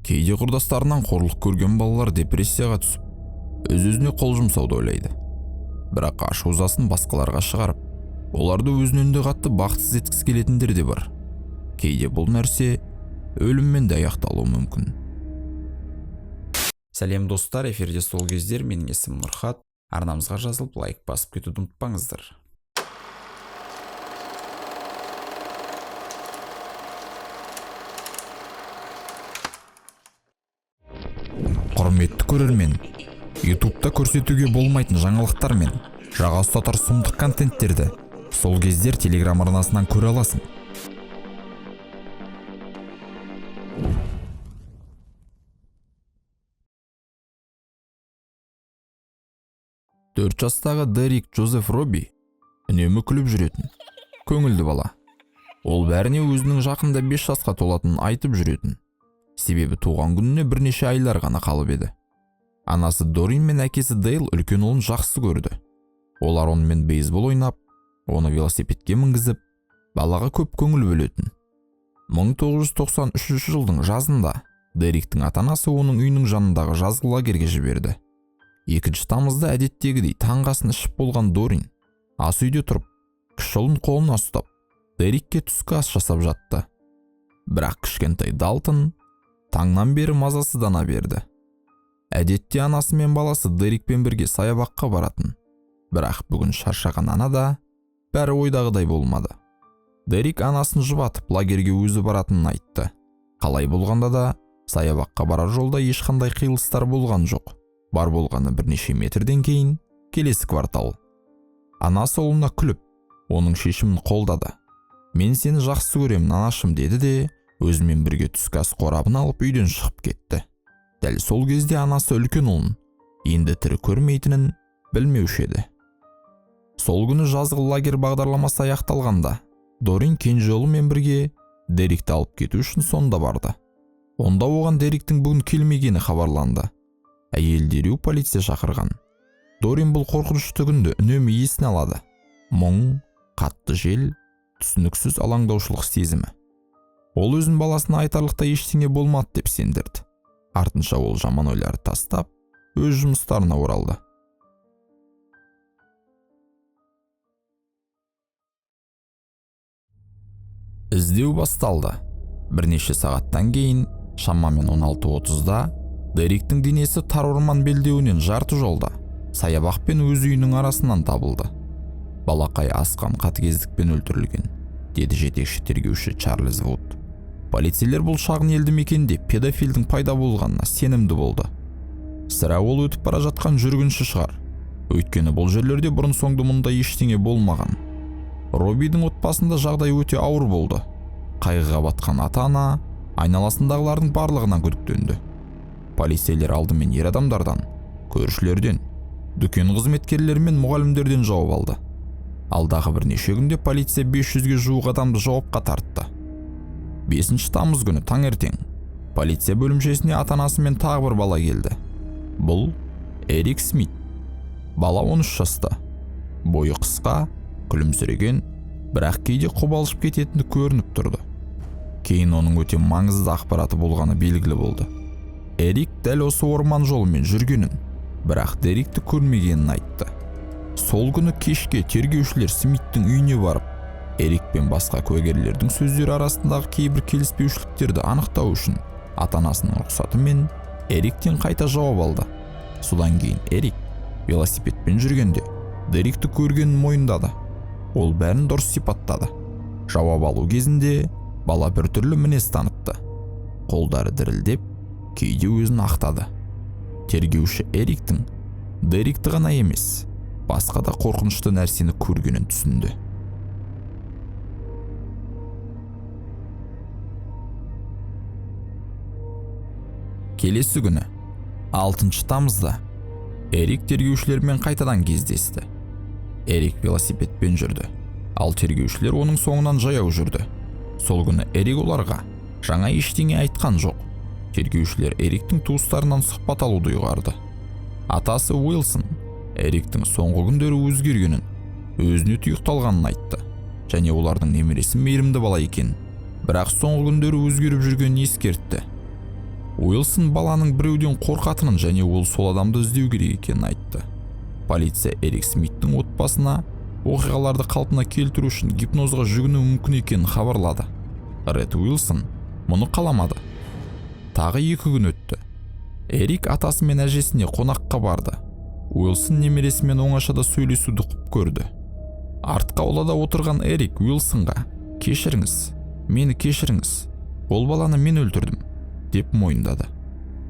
Кейде құрдастарынан қорлық көрген балалар депрессияға түсіп, өз-өзіне қол жұмсауды ойлайды. Бірақ ашу ызасын басқаларға шығарып, оларды өзінен де қатты бақытсыз еткісі келетіндер де бар. Кейде бұл нәрсе өліммен де аяқталуы мүмкін. Сәлем достар, эфирде сол кездер, менің есімім Нұрхат. Арнамызға жазылып, лайк басып кетуді ұмытпаңыздар. Құрметті көрермен, YouTube'та көрсетуге болмайтын жаңалықтар мен жаға ұстатар сұмдық контенттерді сол кездер Telegram арнасынан көре аласың. Төрт жастағы Дерек Джозеф Робби үнемі күліп жүретін, көңілді бала. Ол бәріне өзінің жақында 5 жасқа толатынын айтып жүретін. Себебі туған күніне бірнеше айлар ғана қалып еді. Анасы Дорин мен әкесі Дейл үлкен ұлын жақсы көрді. Олар онымен бейсбол ойнап, оны велосипедке мінгізіп, балаға көп көңіл бөлетін. 1993 жылдың жазында Деректің ата-анасы оның үйінің жанындағы жазғы лагерьге жіберді. 2 тамызда әдеттегідей таңғы асын ішіп болған Дорин ас үйде тұрып, кіші ұлын қолына ұстап, Дерекке түскі ас жасап жатты. Бірақ кішкентай Далтон таңнан бері мазасыздана берді. Әдетте анасы мен баласы Дерекпен бірге саябаққа баратын. Бірақ бүгін шаршаған ана да бәрі ойдағыдай болмады. Дерек анасын жұбатып, лагерьге өзі баратынын айтты. Қалай болғанда да саябаққа барар жолда ешқандай қиылыстар болған жоқ. Бар болғаны бірнеше метрден кейін келесі квартал. Анасы ұлына күліп, оның шешімін қолдады. Мен сені жақсы көремін, анашым, деді де, өзімен бірге түскі ас қорабын алып үйден шығып кетті. Дәл сол кезде анасы үлкен ұлын енді тірі көрмейтінін білмеуші еді. Сол күні жазғы лагерь бағдарламасы аяқталғанда, Дорин кенже ұлымен бірге Деректі алып кету үшін сонда барды. Онда оған Деректің бүгін келмегені хабарланды. Әйел дереу полиция шақырған. Дорин бұл қорқынышты күнді үнемі есіне алады. Мұң, қатты жел, түсініксіз алаңдаушылық сезімі. Ол өзін баласына айтарлықтай ештеңе болмады деп сендірді. Артынша ол жаман ойларды тастап, өз жұмыстарына оралды. Іздеу басталды. Бірнеше сағаттан кейін, шамамен 16:30-да, Деректің денесі тар орман белдеуінен жарты жолда, саябақ пен өз үйінің арасынан табылды. Балақай асқан қатыгездікпен өлтірілген, деді жетекші тергеуші Чарльз Вуд. Полицейлер бұл шағын елді мекенде педофилдің пайда болғанына сенімді болды. Сірә ол өтіп бара жатқан жүргінші шығар. Өйткені бұл жерлерде бұрын соңды мұндай ештеңе болмаған. Роббидің отбасында жағдай өте ауыр болды. Қайғыға батқан ата-ана айналасындағылардың барлығынан күдіктенді. Полицейлер алдымен ер адамдардан, көршілерден, дүкен қызметкерлері мен мұғалімдерден жауап алды. Алдағы бірнеше күнде полиция 500-ге жуық адамды жауапқа тартты. 5 тамыз күні таңертең полиция бөлімшесіне ата-анасы мен тағы бір бала келді. Бұл Эрик Смит. Бала 13 жаста. Бойы қысқа, күлімсіреген, бірақ кейде қобалжып кететіні көрініп тұрды. Кейін оның өте маңызды ақпараты болғаны белгілі болды. Эрик дәл осы орман жолымен жүргенін, бірақ Деректі көрмегенін айтты. Сол күні кешке тергеушілер Смиттің үйіне барып, Эрик пен басқа куәгерлердің сөздері арасындағы кейбір келіспеушіліктерді анықтау үшін ата-анасының рұқсатымен Эриктен қайта жауап алды. Содан кейін Эрик велосипедпен жүргенде Деректі көргенін мойындады. Ол бәрін дұрыс сипаттады. Жауап алу кезінде бала біртүрлі мінез танытты. Қолдары дірілдеп, кейде өзін ақтады. Тергеуші Эриктің Деректі ғана емес, басқа да қорқынышты нәрсені көргенін түсінді. Келесі күні, 6 тамызда, Эрик тергеушілермен қайтадан кездесті. Эрик велосипедпен жүрді, ал тергеушілер оның соңынан жаяу жүрді. Сол күні Эрик оларға жаңа ештеңе айтқан жоқ. Тергеушілер Эриктің туыстарынан сұхбат алуды ұйғарды. Атасы Уилсон Эриктің соңғы күндері өзгергенін, өзіне тұйықталғанын айтты және олардың немересі мейірімді бала екенін, бірақ соңғы күндері өзгеріп жүргенін ескертті. Уилсон баланың біреуден қорқатынын және ол сол адамды іздеу керек екенін айтты. Полиция Эрик Смиттің отбасына оқиғаларды қалпына келтіру үшін гипнозға жүгіну мүмкін екенін хабарлады. Ред Уилсон мұны қаламады. Тағы 2 күн өтті. Эрик атасы мен әжесіне қонаққа барды. Уилсон немересімен оңашада сөйлесуді құп көрді. Артқы аулада отырған Эрик Уилсонға: «Кешіріңіз, мені кешіріңіз, ол баланы мен өлтірдім», деп мойындады.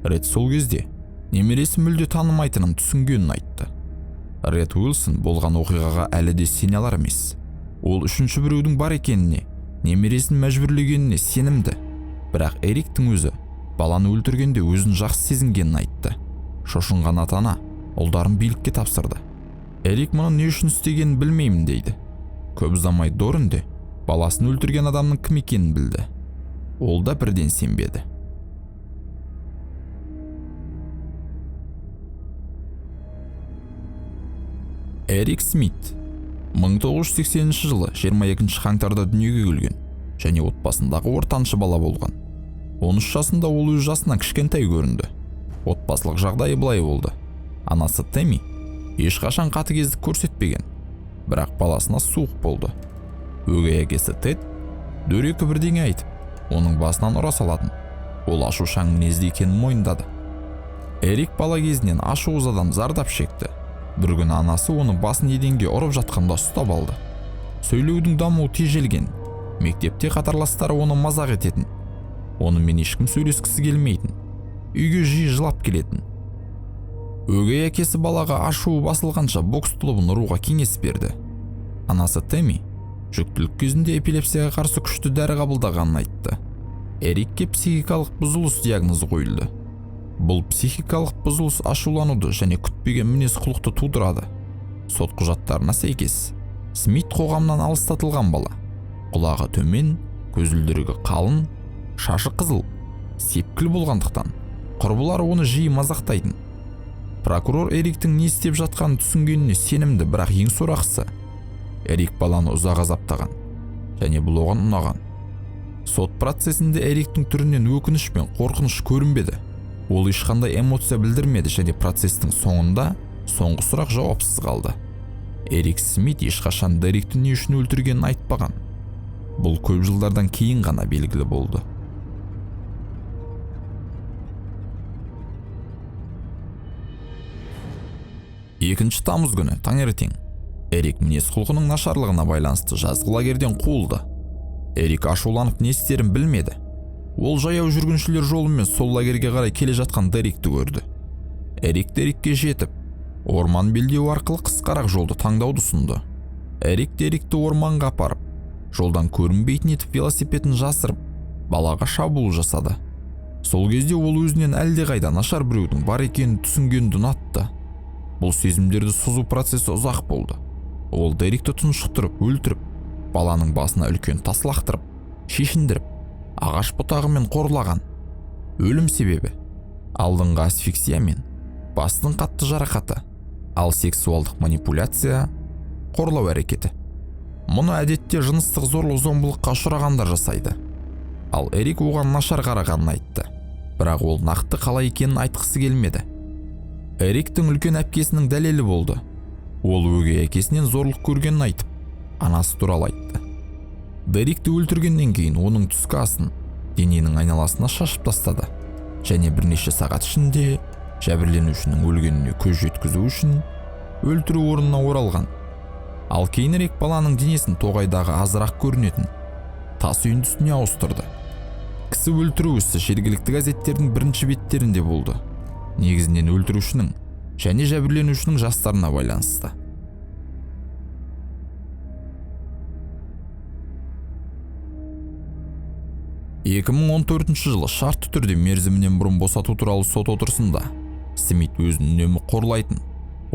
Ред сол кезде немересі мүлде танымайтынын түсінгенін айтты. Ред Уилсон болған оқиғаға әлі де сене алар емес. Ол үшінші біреудің бар екеніне, немересін мәжбүрлегеніне сенімді. Бірақ Эриктің өзі баланы өлтіргенде өзін жақсы сезінгенін айтты. Шошынған ата-ана ұлдарын билікке тапсырды. Эрик мұны не үшін істегенін білмеймін дейді. Көп ұзамай Дорин де баласын өлтірген адамның кім екенін білді. Ол да бірден сенбеді. Эрик Смит 1980 жылы 22 қаңтарда дүниеге келген және отбасындағы ортаншы бала болған. 13 жасында ол өз жасынан кішкентай көрінді. Отбасылық жағдайы былай болды. Анасы Тэмми ешқашан қатыгездік көрсетпеген, бірақ баласына суық болды. Өгей әкесі Тед дөрекі бірдеңе айтып, оның басынан ұра салатын. Ол ашушаң мінезді екенін мойындады. Эрик бала кезінен ашу ызадан зардап шекті. Бір күні анасы оны басын еденге ұрып жатқанда ұстап алды. Сөйлеудің дамуы тежелген. Мектепте қатарластары оны мазақ ететін. Онымен ешкім сөйлескісі келмейтін. Үйге жиі жылап келетін. Өгей әкесі балаға ашуы басылғанша бокс клубын ұруға кеңес берді. Анасы Тэмми жүктілік кезінде эпилепсияға қарсы күшті дәрі қабылдағанын айтты. Эрикке психикалық бұзылыс диагнозы қойылды. Бұл психикалық бұзылыс ашулануды және күтпеген мінез-құлықты тудырады. Сот құжаттарына сәйкес, Смит қоғамнан алыстатылған бала. Құлағы төмен, көзілдірігі қалын, шашы қызыл, сепкіл болғандықтан құрбылары оны жиі мазақтайтын. Прокурор Эриктің не істеп жатқанын түсінгеніне сенімді, бірақ ең сорақысы, Эрик баланы ұзақ азаптаған және бұл оған ұнаған. Сот процесінде Эриктің түрінен өкініш пен қорқыныш көрінбеді. Ол ешқандай эмоция білдірмеді және процестің соңында соңғы сұрақ жауапсыз қалды. Эрик Смит ешқашан Деректі не үшін өлтіргенін айтпаған. Бұл көп жылдардан кейін ғана белгілі болды. 2 тамыз күні таңертең Эрик мінез-құлқының нашарлығына байланысты жазғы лагерден қуылды. Эрик ашуланып не істерін білмеді. Ол жаяу жүргіншілер жолымен сол лагерге қарай келе жатқан Деректі көрді. Эрик Дерекке жетіп, орман белдеуі арқылы қысқарақ жолды таңдауды ұсынды. Эрик Деректі орманға апарып, жолдан көрінбейтін етіп велосипедін жасырып, балаға шабуыл жасады. Сол кезде ол өзінен әлдеқайда нашар біреудің бар екенін түсінгенді ұнатты. Бұл сезімдерді созу процесі ұзақ болды. Ол Деректі тұншықтырып, өлтіріп, баланың басына үлкен тас лақтырып, шешіндіріп, ағаш бұтағымен қорлаған. Өлім себебі алдыңғы асфиксия мен бастың қатты жарақаты, ал сексуалдық манипуляция қорлау әрекеті. Мұны әдетте жыныстық зорлық-зомбылыққа ұшырағандар жасайды. Ал Эрик оған нашар қарағанын айтты, бірақ ол нақты қалай екенін айтқысы келмеді. Эриктің үлкен әпкесінің дәлелі болды. Ол өгей әкесінен зорлық көргенін айтып, анасы туралы айтты. Деректі өлтіргеннен кейін оның түскі асын дененің айналасына шашып тастады және бірнеше сағат ішінде жәбірленушінің өлгеніне көз жеткізу үшін өлтіру орнына оралған. Ал кейінірек баланың денесін тоғайдағы азырақ көрінетін тас үйіндісіне ауыстырды. Кісі өлтіру ісі жергілікті газеттердің бірінші беттерінде болды. Негізінен өлтірушінің және жәбірленушінің жастарына байланысты. 2014 жылы шартты түрде мерзімінен бұрын босату туралы сот отырысында Смит өзін үнемі қорлайтын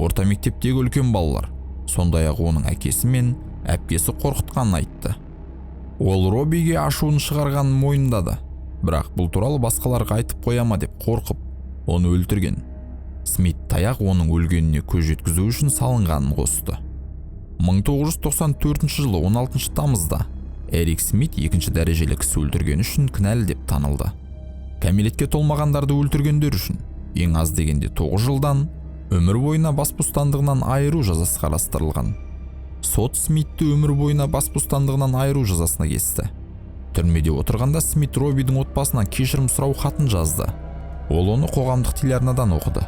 орта мектептегі үлкен балалар, сондай-ақ оның әкесі мен әпкесі қорқытқанын айтты. Ол Робиге ашуын шығарғанын мойындады, бірақ бұл туралы басқаларға айтып қояма деп қорқып, оны өлтірген. Смит таяқ оның өлгеніне көз жеткізу үшін салынғанын қосты. 1994 жылы 16 тамызда Эрик Смит екінші дәрежелі кісі өлтірген үшін кінәлі деп танылды. Кәмелетке толмағандарды өлтіргендер үшін ең аз дегенде 9 жылдан өмір бойына бас бостандығынан айыру жазасы қарастырылған. Сот Смитті өмір бойына бас бостандығынан айыру жазасына кесті. Түрмеде отырғанда Смит Робидің отбасынан кешірім сұрау хатын жазды. Ол оны қоғамдық телеарнадан оқыды.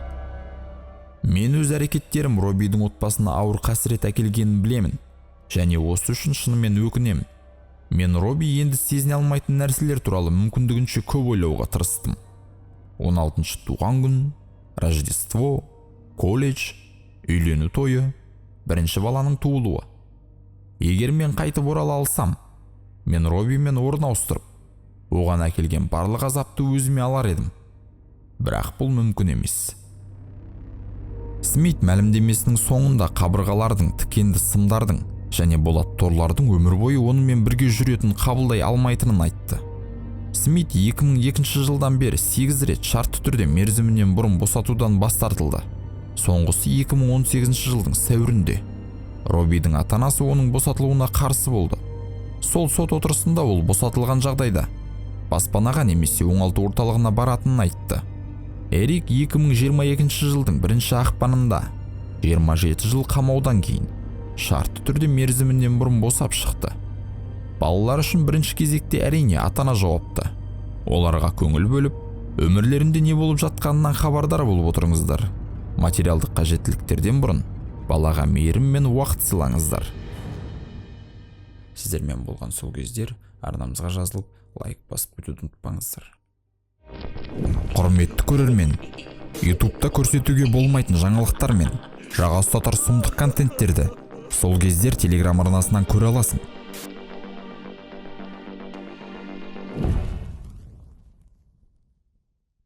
«Мен өз әрекеттерім Робидің отбасына ауыр қасірет әкелгенін білемін және осы үшін шынымен өкінемін. Мен Роби енді сезіне алмайтын нәрселер туралы мүмкіндігінше көп ойлауға тырыстым: 16 туған күн, Рождество, колледж, үйлену тойы, бірінші баланың туылуы. Егер мен қайтып орала алсам, мен Робимен орын ауыстырып, оған әкелген барлық азапты өзіме алар едім. Бірақ бұл мүмкін емес». Смит мәлімдемесінің соңында қабырғалардың, тікенді сымдардың және болат торлардың өмір бойы онымен бірге жүретінін қабылдай алмайтынын айтты. Смит 2002 жылдан бері 8 рет шартты түрде мерзімінен бұрын босатудан бас тартылды. Соңғысы 2018 жылдың сәуірінде. Робидің ата-анасы оның босатылуына қарсы болды. Сол сот отырысында ол босатылған жағдайда баспанаға немесе оңалту орталығына баратынын айтты. Эрик 2022 жылдың бірінші ақпанында 27 жыл қамаудан кейін шартты түрде мерзімінен бұрын босап шықты. Балалар үшін бірінші кезекте, әрине, ата-ана жауапты. Оларға көңіл бөліп, өмірлерінде не болып жатқанынан хабардар болып отырыңыздар. Материалдық қажеттіліктерден бұрын балаға мейірім мен уақыт сыйлаңыздар. Сіздермен болған «Сол кездер». Арнамызға жазылып, лайк басып кетуді ұмытпаңыздар. Құрметті көрермен, Ютубта көрсетуге болмайтын жаңалықтар мен жаға ұстатар сұмдық контенттерді «Сол кездер» телеграм арнасынан көре аласың.